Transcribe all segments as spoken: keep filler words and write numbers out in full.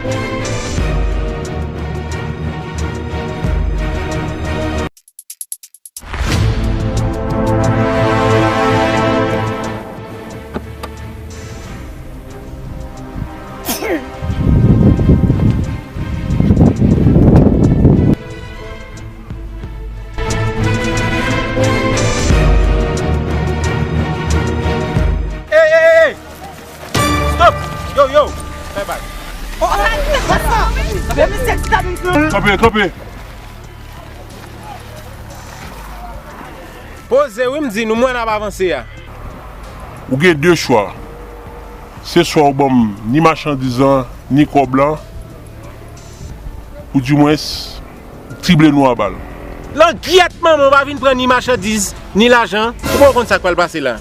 Ey, ey, ey! Stop! Yo, yo! Bye bye. Kanpe, kanpe! Poze wi, m di nou, mwen n ap avanse a. Ou gen de chwa. Se swa ou ban m ni machandiz lan, ni kòb lan, oudimwens, trible nou a bal. Langyèt manman w pa vin pran ni machandiz, ni lajan, ou poko konn sa k pral pase la.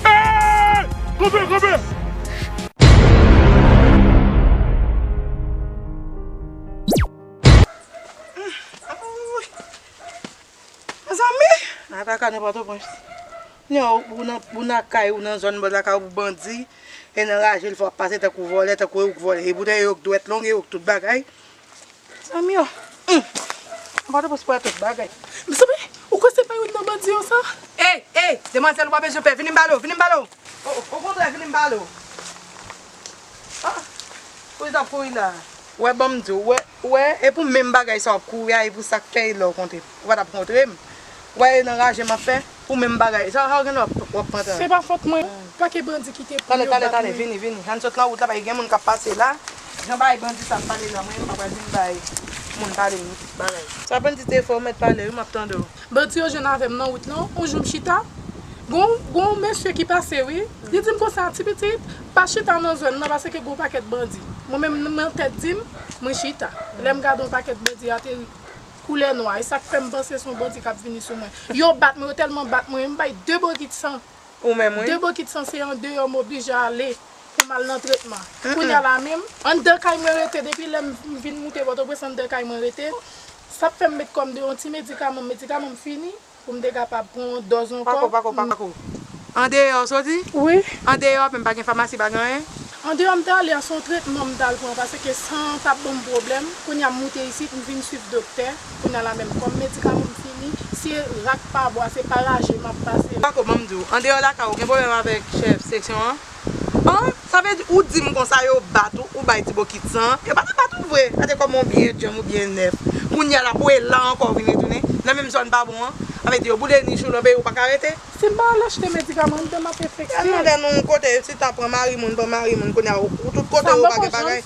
Hey! Kanpe, kanpe! Mezanmi, ataka nan Pòtoprens. Lè ou, ou nan, ou nan kay ou, nan zòn bò lakay ou, bandi, e nan raje l fè w ap pase tankou vòlè, tankou e ou k vòlè. E poutan e ou k dwèt long, e ou k tout bagay. Mezanmi, oh. Hum. Nan Pòtoprens pou tout bagay. Mezanmi, ou kwè se pa youn nan bandi yo sa? Ey, ey, demwazèl, ou pa bezwen pè, vini m pale w, vini m pale w. O, okontrè, vini m pale w. Ah, kouri t ap kouri la. Wè, ban m di w, wè, wè, e pou menm bagay sa w ap kouri a, e pou sa k fè e lè w kontre m. Ou pa t ap kontre m. Wè, e nan raje m ap fè, pou menm bagay. Sa, sa w gen lè w ap, w ap pran tan. Se pa fòt mwen. Paket bandi kite pou yo bat mwen. Talè, talè, talè, vini, vini. Ann sot nan wout la, paske gen moun k ap pase la. Jan bagay bandi sa ap pale la, mwen, m pa pral vin bay moun pale m bagay. Sa bandi te fè w mèt pale, wi, m ap tande w. Bandi yo jwenn avè m nan wout lan, on jou m chita, gon, gon mesye ki pase wi, li di m konsa, "Ti pitit, pa chita nan zòn nan paske gon pakèt bandi." Mwen menm nan tèt di m, mwen chita. Lè m gade on pakèt bandi ateri, koulè nwa, e sa k fè m panse se on bandi k ap vini sou mwen. Yo bat mwen, yo tèlman bat mwen, m bay de bokit san. Ou menm, wi. De bokit san se andeyò m oblije ale pou m al nan tretman. Kounye a la menm, anndan kay mwen rete, depi lè m vin moute Pòtoprens, anndan kay mwen rete. Sa ap fè m met kò m deyò yon ti medikaman, medikaman m fini, pou m te kapab pran yon dòz ankò. Pako, pako, pako. Andeyò, w soti? Wi. Andeyò, menm pa gen famasi, pa gen anyen? Andeyò, m t ale a, se yon tretman m t al pran, paske san an t ap ban m pwoblèm. Kounye a, m moute isit, m vin swiv doktè. Kounye a la menm, kòm medikaman m fini, se rak pa bwa, se pa raje m ap pase. Pako, ban m di w, andeyò lakay ou gen pwoblèm avèk chèf seksyon an? An, sa vle di, ou di m konsa yo bat ou, ou bay ti bokit san, yo pa t ap bat ou vre, gade kòman w byen djanm, ou byen nèf. Kounye a la, pou e la ankò w vin retounen, nan menm zòn pa bon an, sa vle di, yo boule nich ou nan peyi, ou pa ka rete. Si m pa al achte medikaman, anndan m ap enfekte. Al nan lè nou kote, si ta pran mari moun, pran mari moun, kounye a, ou, ou tout kote, ou pa gen bagay.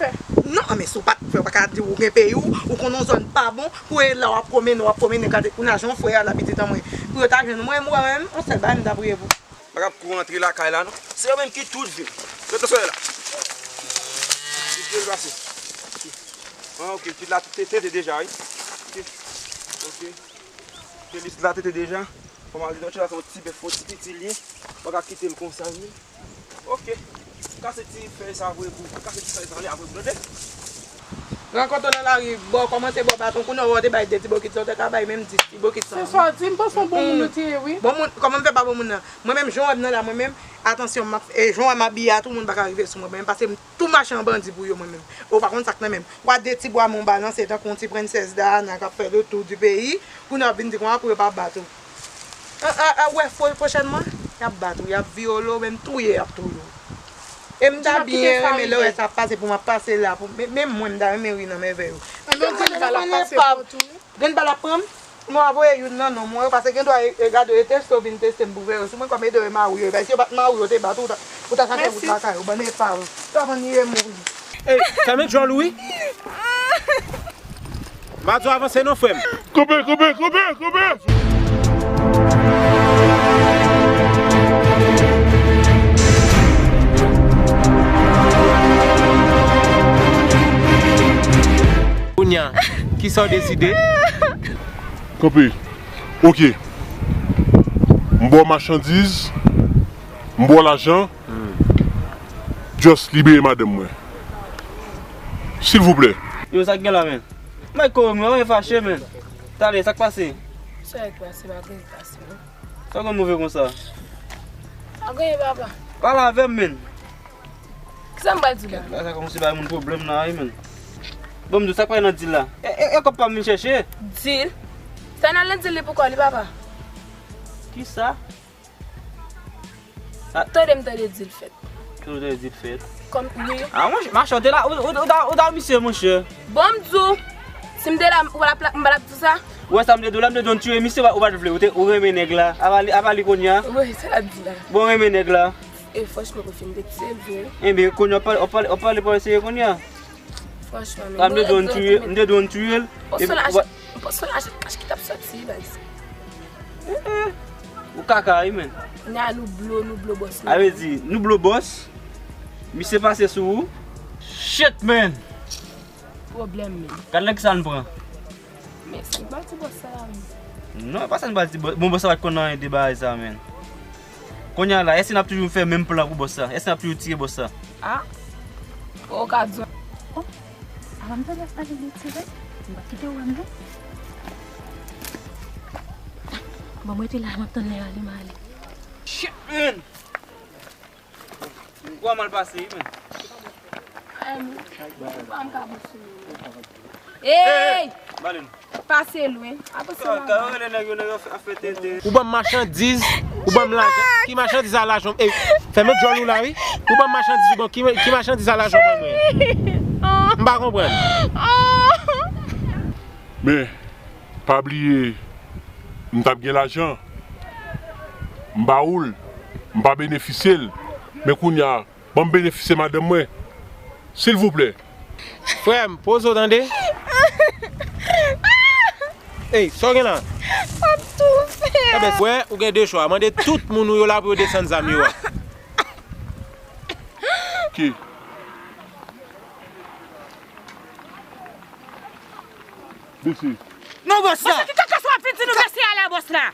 Non, men si w pa t fè, ou pa ka di ou gen peyi w, ou konn yon zòn pa bon, pou e la w ap pwomennen, w ap pwomennen, gade, kounye a, jan yon frè a la pitit an mwen. Pou yo ta jwenn mwen, mwen menm, yon sèl bagay m ta priye pou. Pa t ap kou rantre lakay la, non. Se yo menm ki tout vin. Ret nan solèy la. Ki pye l pase. Ah, ok, pitit la te tete deja, wi. Ok. Ok. Pitit la tete deja. Fò m al di non, se yon ti bèf, yon ti piti li ye. Pa ka kite l konsa, wi. Ok. Kase ti fèy sa vre pou, kase ti fèy sa ale apre pou tande. Rankontre w nan lari, bò, kòmanse bò baton, kounye a w te bay de ti bokit sa, w te ka bay menm dis ti bokit sa. Se sa w di, m panse yon bon moun ou te ye, wi. Bon moun, kòman m fè pa bon moun nan? Mwen menm, jan w wè m nan la, mwen menm, atansyon, m ap, e jan w wè m abiye a, tout moun pa ka rive sou mwen, mwen menm, paske m tou mache an bandi pou yo, mwen menm. Ou pa konn sa k nan men m. W a de ti bwa men w balanse tankou yon ti prensès Dayana k ap fè le tour du pays, kounye a w ap vin di konsa pou yo pa bat ou. An, an, an, wè, pwo-, pwochènman, y ap bat ou, y ap vyole w, menm touye, y ap touye w. E m ta byen renmen lè w wè sa ap pase pou m ap pase la, pou, men, men mwen, m ta renmen ri nan mèvèy ou. Anben, grenn bal ap pase pou tou. Grenn bal ap pran m? Mwen ap voye youn nan nonm mwen yo, paske gen dwa e, e gade yo teste w, vin teste m pou veye sou mwen, kòm e de yo mari yo, paske si yo pa t mari yo, te bat ou, ou ta, ou ta chache wout lakay ou, bann epav. Sa bann ye mouri. Ey, sa met djòl ou wi. M pa di w avanse non, frè m. Kanpe, kanpe, kanpe, kanpe! Kounye a, kisa w deside? Kanpe. Ok. M ba w machandiz, m ba w lajan. Just libere madanm mwen. Silvouplè. Yo, sa k gen la, menn? Mike, kòrèk, mwen pa fache, menn. Talè, sa k pase? Sa k pase, pa gen pase, non. Sa konn move konsa? Pa gen, papa. Pale avè m, menn. Kisa m pral di la? La, sa kòmanse bay moun pwoblèm la, wi, menn. Bon, m di w, sa k pral nan dil la? E, e, e kòb pa m vin chèche? Dil? Sa nan dil li pou kò li, papa? Kisa? Ah. Tande m tande di l fèt. Tande w tande di l fèt. Kòm, wi. Ah, monchè, machan, w te la, ou, ou, ou ta, ou ta misye, monchè. Bon, m di w, si m te la, ou pa t ap, m pa t ap di sa? Ou wè sa m te di w la, m te di w n tiye misye, ou pa, ou pa t vle, ou te, ou renmen nèg la. Apa li, apa li kounye a? Wi, sa l ap di la. Bon, renmen nèg la. E franchman, konfime m te tiye l vre. Enben, kounye a, w pale, w pale, w pale pou eseye kounye a. Franchman, men. M te di w n tiye, m te di w n tiye l. Epi, ou pa- Bon, Solanj, bon, Solanj, Solanj ki t ap sòti, baz. Eh, eh. Ou kaka, wi, menn. Nya nou blo, nou blo bòs nou. A vle di, nou blo bòs. Misye pase sou ou. Shit, menn. Pwoblèm, menn. Gad lè ki sa n pran. Men, sa k pral ti bòs sa la, menn? Non, e pa sa n pral ti bòs. Bon, bòs sa pa t konn anyen de bagay sa, menn. Kounye a la, èske n ap toujou fè menm plan pou bòs sa? Èske n ap toujou tiye bòs sa? Ah. Ou ka di. Oh. Avan m te lève ale retire. M pa kite w wè m non. Bon, mwen te la, m ap tann lè ale, m ale. Shit, man! M kwè mal pase, wi, man. Ay, m, m pa m ka bouche. Hey! Hey! Balen. Pase lwen. Apre se la. Ka rele nèg yo, nèg yo ap fè tenten. Ou ban m machandiz, ou ban m lajan. Ki machandiz a lajan? Ey, fèmen djòl ou la, wi. Ou ban m machandiz, ou ban ki, ki machandiz a lajan ou ban mwen? M pa konprann. Men, pa bliye, m t ap gen lajan. M ba ou l, m pa benefisye l. Men kounye a, ban m benefisye madanm mwen. Silvouplè. Frè m, poze w tande. Ey, sa w gen la? M ap toufe. Enben, frè, ou gen de chwa. Mande tout moun ou yo la pou yo desann zam yo a. Ki? Bisi. Non, bòs la. Bòs la, ki kaka sa w ap vin di nou mesye a la, bòs la?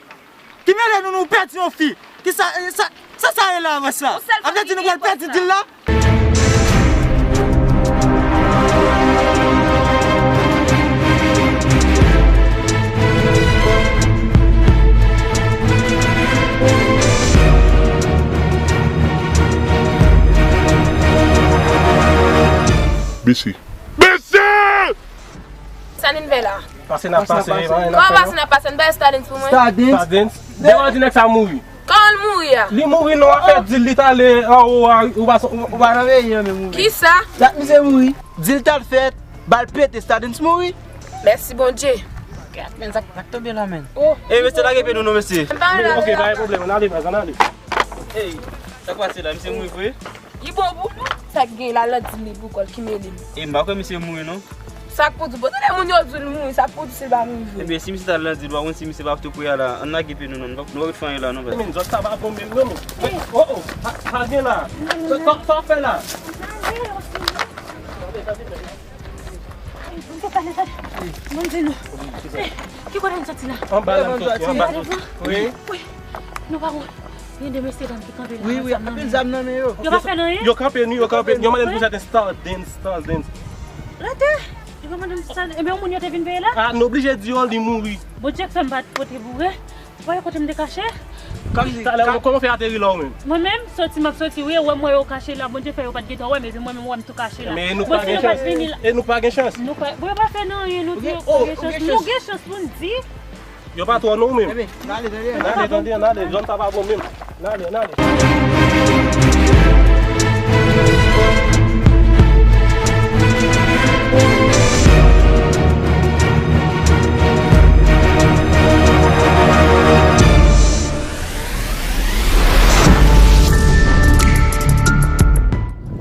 Ki mele nou, nou pèdi yon fi? Ki sa, sa, sa, sa ye la, bòs la? Sa vle di nou pral pèdi dil la? Bisi. Bisi! Sa n vin fè la? Pase n ap pase, pa gen anyen n ap fè non. Kòman pase n ap pase? N bay Stardens pou mwen? Stardens? Stardens? Devan di nèg sa mouri. Kòman l mouri a? Li mouri non, afè di l, li t ale anwo a, ou pa, ou pa nan peyi an menm ou menm. Kisa? Dat misye mouri. Di l t al fèt, bal pete, Stardens mouri. Mèsi Bondye. Gad, men sa k tonbe la, men. Oh. Ey, mesye, lage pye nou non, mesye. M pa nan la. Ok, pa gen pwoblèm, ann ale, baz, ann ale. Ey, sa k pase la, misye mouri vre? Li bon pou sa k gen la, l ap di li pou kò l ki mele m. E m pa kwè misye mouri non. Sa k pou di, bon, tande moun yo di l mouri, sa k pou di si l pa mouri vre. Ebyen, si misye ta l nan dil, w a konn si misye pa tou pre a la, ann lage pye nou non, nou pa, nou pa ret fè anyen la non, baz. Men, zòt sa pa bon menm non, men. Men, oh, oh, sa, sa gen la. Sa, sa, sa w fè la? Tande, tande, tande. Bondye, nou. Ki kote n soti la? Anba la n soti, anba. Wi. Wi. Nou pa wè. Gen de mesye dam ki kanpe la. Wi, wi, anpil zam nan men yo. Yo pa fè n anyen? Yo kanpe nou, yo kanpe nou. Yo mande n pou sèten Stardens, Stardens. Rete. Yo pa mande n Stardens. Ebyen, moun yo te vin veye la? Ah, nou oblije di yo li mouri. Bondye k fè m pa t pote boure. Ou pa wè kote m te kache? Talè, kòman w fè ateri la ou menm? Mwen menm, soti m ap soti, wi, ou wè m wè yo kache la, Bondye fè yo pa t gentan wè m, epi mwen menm ou wè m tou kache la. Men e nou pa gen chans. E nou pa gen chans. Nou pa, bon, yo pa fè n anyen, nou di yo pa gen chans. Nou gen chans pou n di. Yo pa twò non ou menm. Ann ale, tande, ann ale, tande, ann ale, zòn sa pa bon menm. Ann ale, ann ale.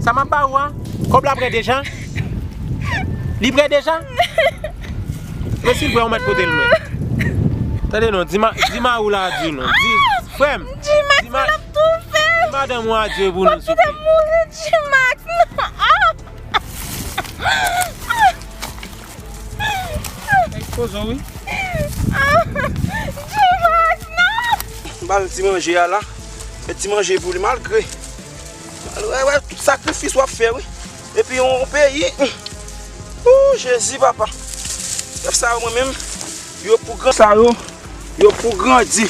Sa m ap ba ou a, kòb la prè deja? Li prè deja? Men si l prè, ou mèt pote l men. Tande non, di ma, di mari w la adye non. Di, frè m, di ma, di madanm ou adye pou nou, souple. Mouri, G-Max, non. Poze w, wi. G-Max, non! M ba l ti manje a la. Fè ti manje pou li malgre. Malgre, wè, tout sakrifis w ap fè, wi. Epi yon peyi. Ooh, Jezi, papa. Chèf sa yo, mwen menm, yo pou gran. Sa yo, Yo, pou grandi.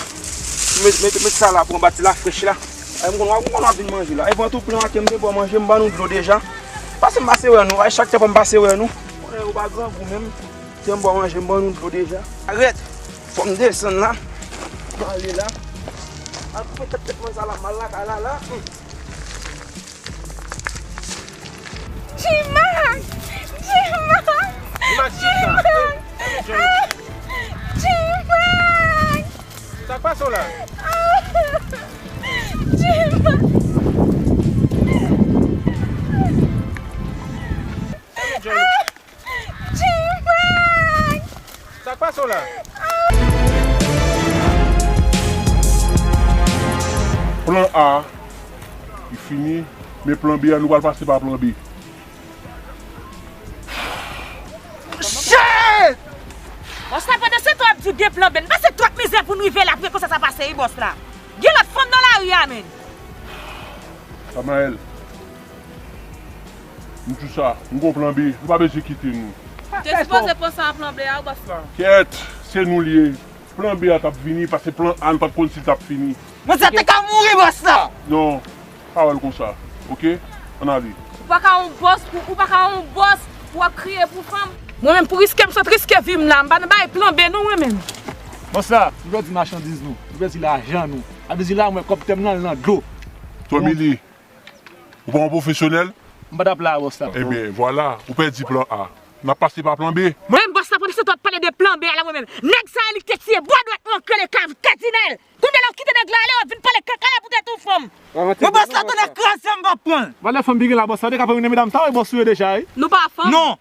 Met, met, met sa la pou anba ti la frèch la. Ay, m konn w ap, m konn w ap vin manje la. Evan tou, premye maten m te bon manje, m ban nou dlo deja. Pase m pase wè nou. Ay, chak te fò m pase wè nou. Konnen yo pa grangou menm. Te m bon manje, m ban nou dlo deja. Arèt. Fò m desann la. M ale la. Al koupe tèt tèt mwen sa la, m al lakay la la. Hmm. G-Max! G-Max! G-Max, chita. G-Max! Ah! G-Max! Sa k pase w la? Ah! G-Max! Ah! G-Max! Sa k pase w la? Plan A, li fini, men plan B a, nou pral pase pa plan B. Shit! Bòs la, pandan se tan w ap di w gen plan B, n pase twòp mizè pou n rive la, pou konsa sa pase, wi, bòs la. Gen lòt fanm nan lari a, menn. Samael, m di w sa, m gon plan B, nou pa bezwen kite nou. Te sipoze panse a plan B a, wi, bòs la. Kyèt, se nou l ye. Plan B a t ap vini, paske plan A nou pa t konn si l t ap fini. Bòs la te ka mouri, bòs la! Non, pa wè l konsa, oke? Ann ale. Ou pa ka yon bòs pou, ou pa ka yon bòs pou w ap kriye pou fanm. Mwen menm, pou riske m sot riske vi m la, m pa nan bay plan B non, mwen menm. Bòs la, nou pèdi machandiz nou, nou pèdi lajan nou. Sa vle di la, mwen kòb tè m nan, l nan dlo. Tommy Lee, ou pa yon pwofesyonèl? M pa t ap la, bòs la. Ebyen, vwala, ou pèdi plan A. N ap pase pa plan B. Mwen menm, bòs la, pandan se tan w ap pale de plan B a la, mwen menm. Nèg sa a, li k te tiye bò dwèt mwen, k rele Kav Kadinal. Kounye a la, w kite nèg la ale, w ap vin pale kaka la pou tèt yon fanm. Mwen bòs la, tonnè kraze m, m p ap pran l. Valè fanm ki gen la, bòs la, w te ka pran youn nan medam sa yo, bòs ou yo deja, wi. Nou pa fanm. Non.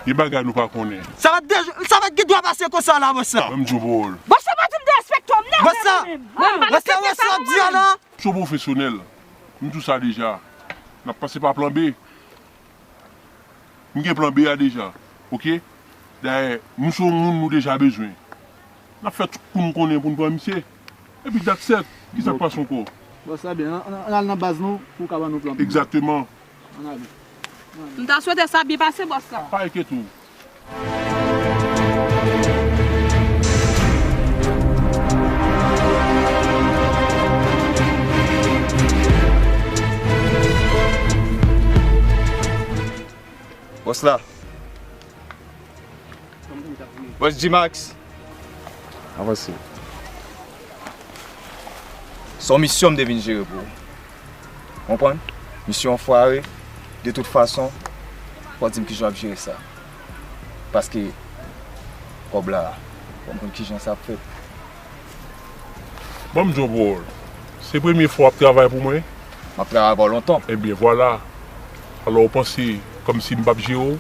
Gen bagay nou pa konnen. Sa pa t de, sa pa t gen dwa pase konsa la, bòs la. Ban m di w pawòl. Bòs la, pa di m derespekte w, m nève mwen menm. Bòs la, bòs la, w ap di a la. M se yon pwofesyonèl. M di w sa deja. N ap pase pa plan B. M gen plan B a deja, oke? Dayè, nou se yon moun nou deja bezwen. N ap fè tout pou n konnen pou n pran misye. Epi dat sèt, ki sa k pase ankò? Bòs la byen, ann, ann, ann al nan baz nou pou w ka ban nou plan B. Egzakteman. Ann ale. M ta swete sa byen pase, bòs la. Pa enkyete w. Bòs la. Bòs G-Max. Avanse. Se yon misyon m te vin jere pou ou. Konprann? Misyon an fware. De tout fason, fò w di m kijan w ap jere sa. Paske kòb la, fò m konn kijan sa ap fèt. Ban m di w, bro, se premye fwa w ap travay pou mwen? M ap travay avè w lontan. Ebyen, vwala. Alò, ou panse kòmsi m p ap jere w?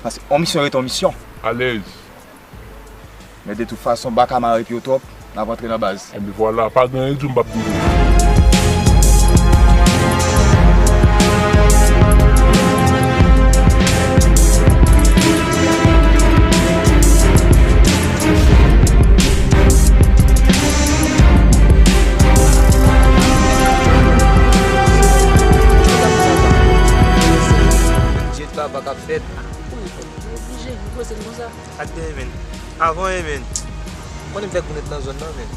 Paske yon misyon rete yon misyon. Alèz. Men de tout fason, baka mare pye w twòp, n ap antre nan baz. Ebyen, vwala. Pa gen anyen di w m p ap di w. Jet papa k ap fèt. Ou oblije vin koze m konsa. Ak te men. Avan, men. Konnen m fèk vin ret nan zòn nan, men.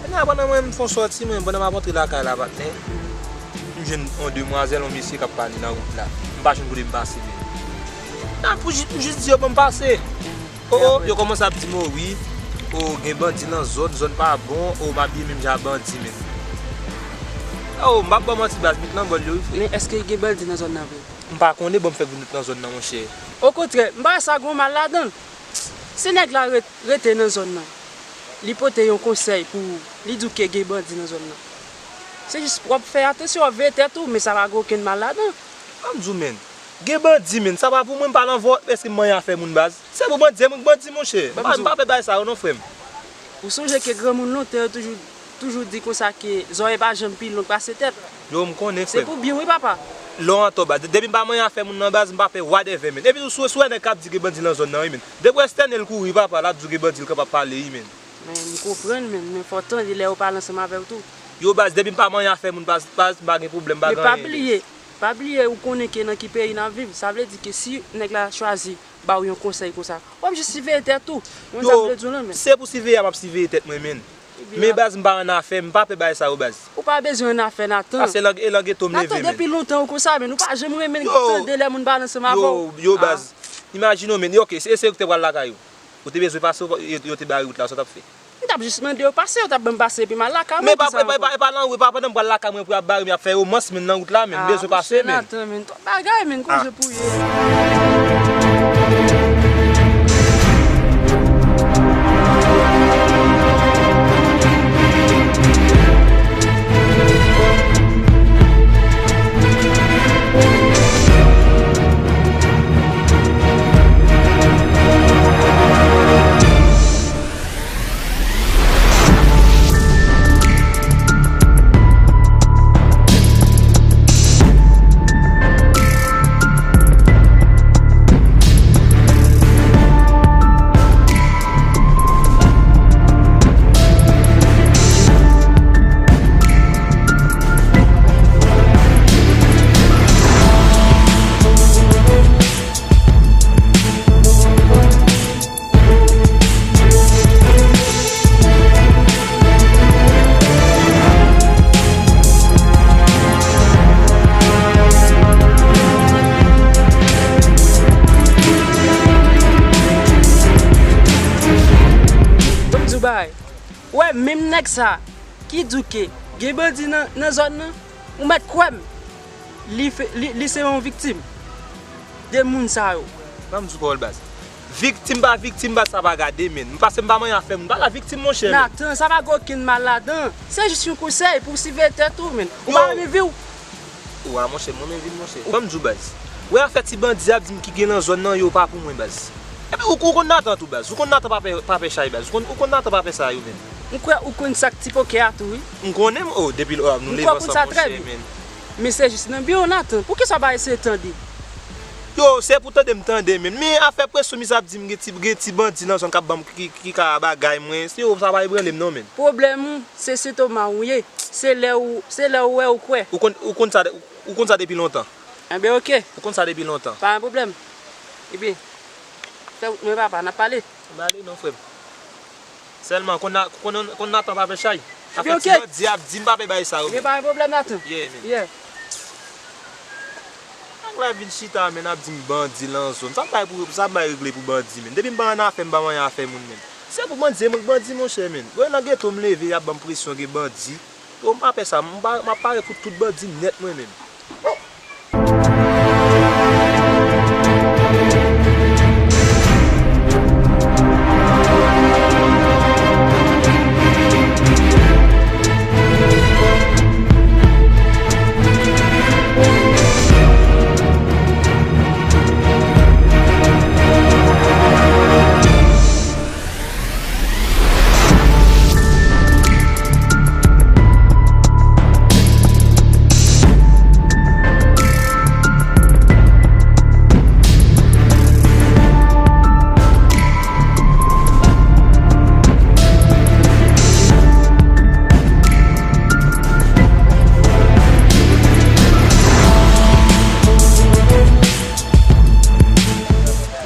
Kounye a, pandan mwen, m fè yon sòti, men, pandan m ap antre lakay la, patnè, m jwenn yon demwazèl, yon mesye k ap pale nan wout la. M pa jwenn kote m pase, men. Nan pou jis, m jis di yo ban m pase. O, o, yo kòmanse ap di m, o, wi, o, gen bandi nan zòn, zòn pa bon, o, m abiye menm jan ak bandi, men. O, m p ap ba w manti, baz, met nan bòl yo, wi, frè. Men èske gen bandi nan zòn nan vre? M pa konnen, bon, m fèk vin ret nan zòn nan, monchè. Okontrè, m pa wè sa gen mal ladan l. Si nèg la ret-, rete nan zòn nan, li pote yon konsèy pou ou, li di w ke gen bandi nan zòn nan. Se jis w ap fè atansyon, w ap veye tèt ou, men sa pa gen okenn mal ladan. Ban m di w, men, gen bandi, men, sa pa pou mwen, m pa nan vòlè, èske m manyen afè moun, baz? Se pou bandi, mwen k bandi, monchè. M pa, m pa fè bagay sa yo non, frè m. Ou sonje ke granmoun lontan yo toujou, toujou di konsa ke zòrèy pa janm pi long pase tèt. Yo, m konnen, frè m. Se pou byen w, wi, papa. Lè w antò, baz. Depi m pa manyen afè moun nan, baz, m pa pè wadèvè, men. Epi tou, si w wè nèg k ap di gen bandi nan zòn nan, wi, men. Depi w estène l kouri, papa, l ap di w gen bandi, l kapab pale, wi, men. Men, m konprann, men, men fò w tande lè yo pale ansanm avè w tou. Yo, baz, depi m pa manyen afè moun, baz, baz, m pa gen pwoblèm, m pa gen anyen, men. Men pa bliye, pa bliye, ou konnen ke nan ki peyi n ap viv. Sa vle di ke si nèg la chwazi ba w yon konsèy konsa. W ap jis siveye tèt ou. Mwen sa m vle di w lan, men. Se pou siveye a m ap siveye tèt mwen, men. Men baz, m pa annafè, m pa pè bagay sa yo, baz. Ou pa bezwen annafè, Nathan. Pase lan, e lan geto m leve, men. Nathan, depi lontan ou konsa, men. Ou pa janm renmen tande lè moun pale ansanm avè w. Yo, yo, baz. Imajine w, men. Yo, ok, se, se yo ki te pral lakay ou. Ou te bezwen pase, yo, yo te bare wout la, sa w t ap fè? M t ap jis mande yo pase, yo t ap ban m pase epi m al lakay mwen. Men e pa, e pa, e pa, e pa nan, e pa pandan m pral lakay mwen pou y ap bare m, y ap fè romans, men nan wout la, men m bezwen pase, men. Ah, monchè, Nathan, men, bagay, men, koze pou ye. Ban m di w bagay. Ou wè menm nèg sa ki di w ke gen bandi nan, nan zòn nan, ou mèt kwè m, li fè, li, li se yon viktim de moun sa yo. Ban m di w pawòl baz. Viktim pa viktim, baz, sa pa gade, men. M pase m pa manyen afè moun. Pa la viktim, monchè, men. Nathan, sa pa gen okenn mal ladan. Se jis yon konsèy pou w siveye tèt ou, men. Ou pa renmen vi w. Wa, monchè, mwen menm vin, monchè. Ban m di w, baz. Wè afè ti bandi ap di m ki gen nan zòn nan, yo pa pou mwen, baz. Epi ou, ou konn Nathan tou, baz. Ou konn Nathan pa pè, pa pè chay, baz. Ou konn, ou konn Nathan pa pè sa yo, men. M kwè ou konn sa k ti pokè a tou, wi. M konnen, o, depi lè nou leve ansanm, monchè, men. Men se jis nan biro, Nathan. Poukisa w pa eseye tande? Yo, se pou tande m tande, men. Men afè presyon misye ap di m gen ti, gen ti bandi nan zòn k ap ban m ki, ki ka bagay mwen. Se yo, sa pa ebranle m non, men. Pwoblèm ou, se sentoma w ye. Se lè ou, se lè ou wè ou kwè. Ou konn, ou konn sa, ou, ou konn sa depi lontan. Enben, oke. Ou konn sa depi lontan. Pa gen pwoblèm. Ebyen, fè wout mwen, papa, n ap pale. M ale non, frè m. Sèlman, konn na-, konn, konn Nathan pa fè chay. Afè ti bandi ap di m pa fè bagay sa yo, men. Ebyen, pa gen pwoblèm, Nathan. Yeah, men. Yeah. Nèg la vin chita, men, ap di m bandi lan zòn. Sa m bay pou, sa m bay regle pou bandi, men. Depi m pa annafè, m pa manyen afè moun, men. Se pou bandi, se mwen k bandi, monchè, men. Wè nan geto m leve, y ap ban m presyon, gen bandi. Yo, m pa pè sa, m pa, m ap pare pou tout bandi nèt mwen menm.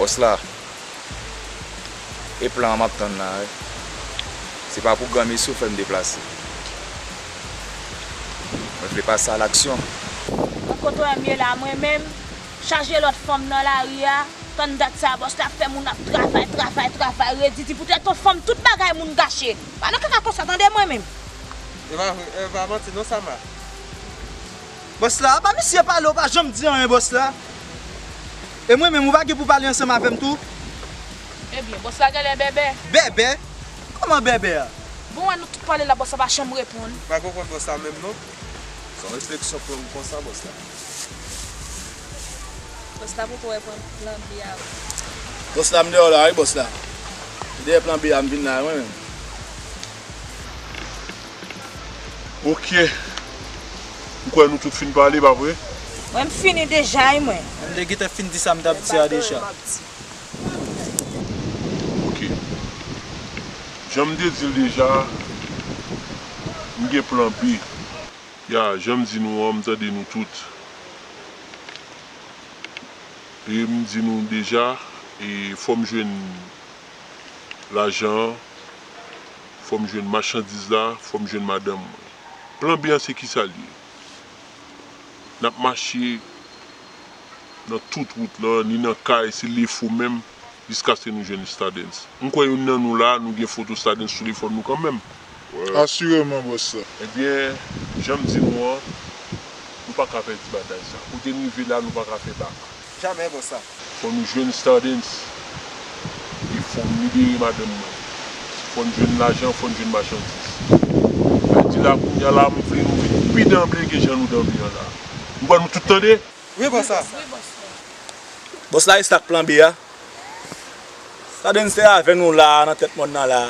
Bòs la. E plan an m ap tann la, wi. Se pa pou gran mesye w fè m deplase. Mwen vle pase a laksyon. Bon, kote w wè m ye la, mwen menm, chaje lòt fanm nan lari a, tann dat sa, bòs la ap fè moun ap travay, travay, travay, redi, di poutèt yon fanm, tout bagay moun gache. Pa nan kaka konsa, tande mwen menm. E pa vre, e pa manti non, Sama. Bòs la, apa misye pale, ou pa janm di anyen, bòs la? E mwen menm, ou pa gen pou pale ansanm avè m tou? Ebyen, bòs la genlè bèbè. Bèbè? Kòman bèbè a? Bon, wè nou tout pale la, bòs la pa janm reponn. M pa konprann bòs la menm non. Se yon refleksyon pou m konsa, bòs la. Bòs la poko wè plan B a. Bòs la, m deyò la, wi, bòs la. M dèyè plan B a, m vin la, wi, mwen menm. Ok. M kwè nou tout fin pale, pa vre? Mwen, m fini deja, wi, mwen. M te gentan fin di sa m t ap di a deja. Ok. Jan m te di l deja, m gen plan B. Ya, jan m di nou an, m tande nou tout. E m di nou deja, E fò m jwenn lajan an, fò m jwenn machandiz la, fò m jwenn madanm mwen. Plan B an se kisa l ye? N ap mache nan tout wout lan, ni nan kay, se lefo menm, jiskaske nou jwenn Stardens. M kwè youn nan nou la, nou gen foto Stardens sou telefòn nou kanmenm. Asireman, bòs la. Ebyen, jan m di nou an, nou pa ka pèdi batay sa. Kote n rive la, nou pa ka fè bak. Jamè, bòs la. Fò nou jwenn Stardens. E fò n libere madanm mwen. Fò n jwenn lajan, fò n jwenn machandiz. Sa di la, kounye a la, m vle nou vin pi danble ke jan nou danble an la. Nou ba nou tout tande? Wi, bòs la. Bòs la, e sa k plan B a? Stardens te avè nou la, nan tèt mòn nan la,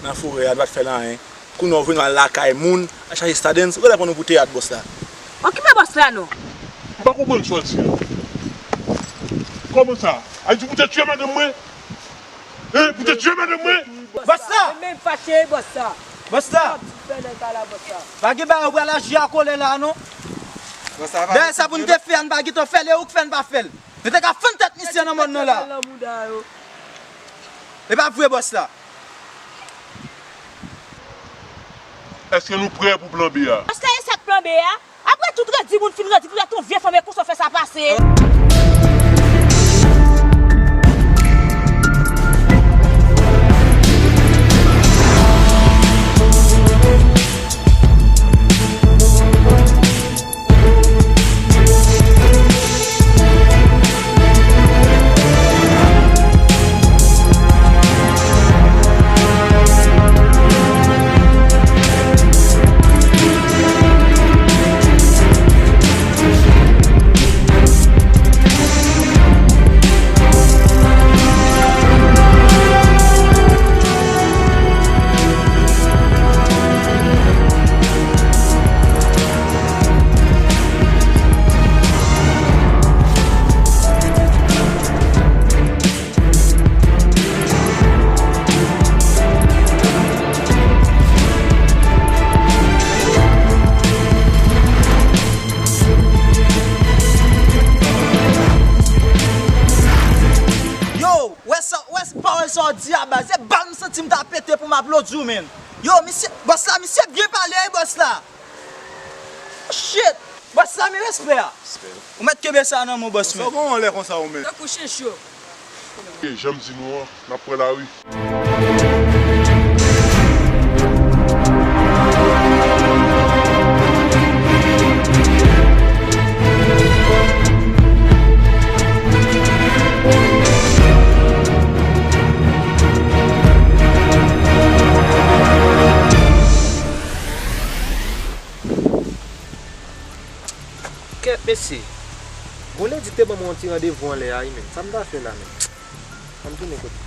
nan forè a, nou pa t fè l anyen. Kounye a w vin al lakay moun, al chache Stardens, ou genlè pran nou pou teyat, bòs la. Okipe bòs la non. M pa konprann sa w di a. Kòman sa? A di pou te tye madanm mwen? Hein, pou te tye madanm mwen? Bòs la! Men fache, bòs la. Bòs la! Fè nèg la, bòs la. Pa gen bagay ou pral aji a kolè la non. Dèyè sa pou n te fè a, n pa gentan fè l, e ou k fè n pa fè l. Nou te ka fann tèt misye nan mòn nan la. E pa vre, bòs la. Èske nou prè pou plan B a? Bòs la, e sa k plan B a? Apre tout redi moun fin redi, pou yon vye fanm e konsa w fè sa pase. Yo, wè sa, wè pawòl sa w di a baz, se bal m santi m ta pete pou m aplodi w, menn. Yo, misye, bòs la, misye byen pale wi, bòs la. Shit! Bòs la, men respè a. Respè. Ou mèt kenbe sa nan men w, bòs, men. Sa w gen yon lè konsa, ou menm. Tankou chench yo. Ok, jan m di nou an, n ap pran lari. Kèt, mesye. Gon ledi te ban mwen yon ti randevou anlè a, wi, menn. Sa m ta fè la, menn? Ann tounen kote.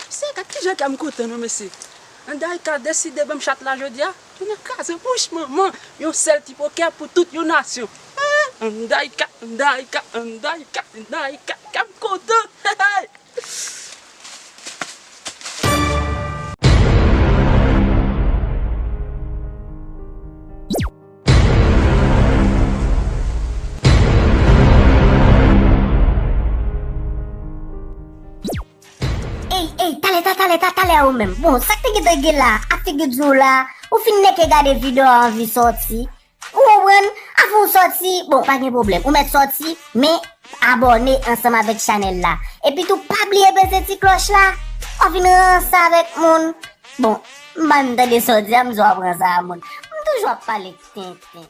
Mesye, gad kijan kè m kontan non, mesye. Andayka deside ban m chat la jodi a. Tounen kraze bouch manman. Yon sèl ti pokè pou tout yon nasyon. Ah, Andayka, Andayka, Andayka, Andayka, kè m kontan. Hey, hey. Ey, ey, talè, ta, talè, ta, talè a ou menm. Bon, sa k te gentan gen la, ak figi di w la, ou fin nèke gade videyo a anvi sòti. Ou konprann? Avan w sòti, bon, pa gen pwoblèm. Ou mèt sòti, men abòne ansanm avèk chanèl la. Epi tou, pa bliye peze ti klòch la. W ap vin ranse avèk moun. Bon, m pa menm tande sa w di a, m di w ap ranse a moun. M toujou ap pale tenten.